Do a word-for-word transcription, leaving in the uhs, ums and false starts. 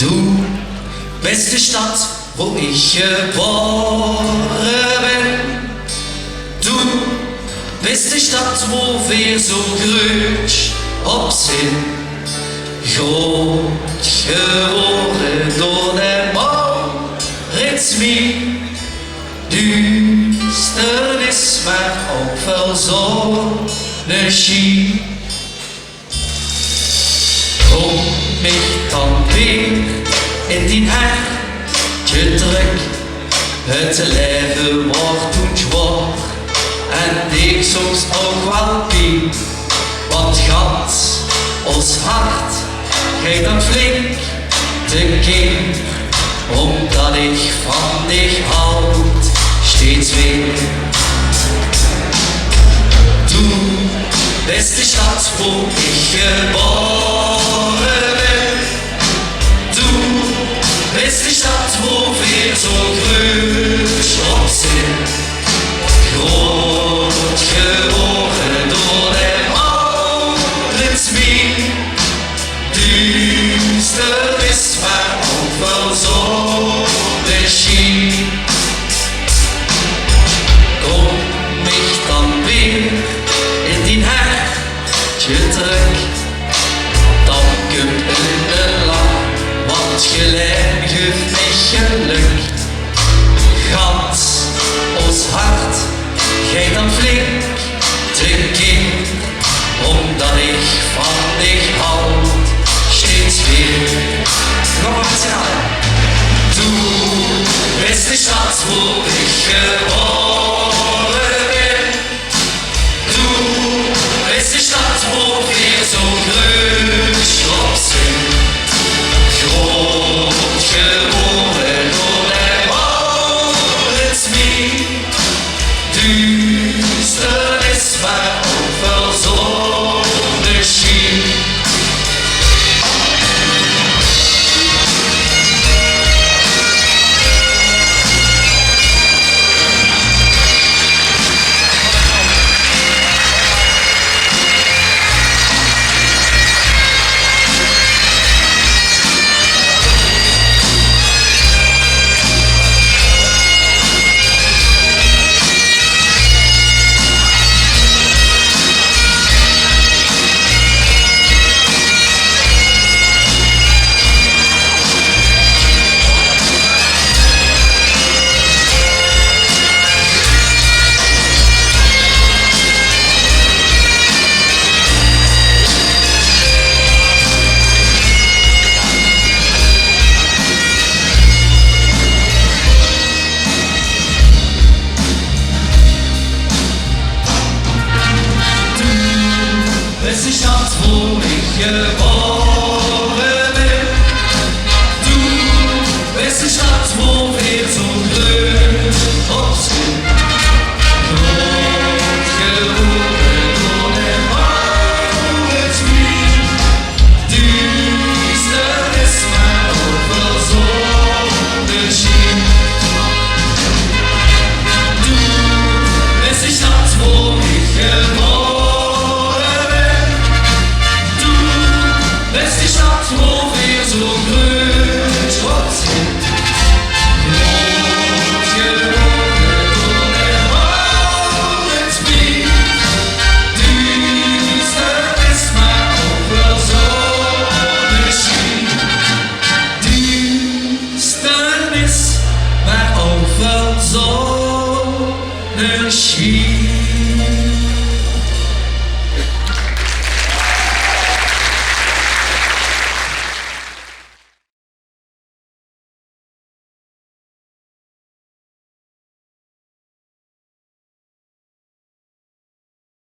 Doe bis de stad wo ich gebaore bin. Doe bis de stad wo veer zo gruuts op zin. Groot gebaore door de Maurits Mie. Duusternis, mer ouch väöl zonneschien. Kóm mich dan weer in dien hertje trök. Het laeve woort toen zwaor en deeg soms ouch waal pien. Want gans ós hart geit dan flink tekeer, omdat ich van dich haud steeds weer. Doe bis de stad wo ich gebaore bin. Doe bis de stad wo veer zo gruuts op zin. Groot gebaore door de Maurits Mie. Duusternis, mer ouch väöl zonneschien. Kóm mich dan weer in dien hertje trök. Dan kump 'ne lach, want gein laeve guf mich gelök. Gans ós hart geit dan flink tekeer, omdat ich van dich haud steeds weer. Nog ein kier. Doe bis de stad wo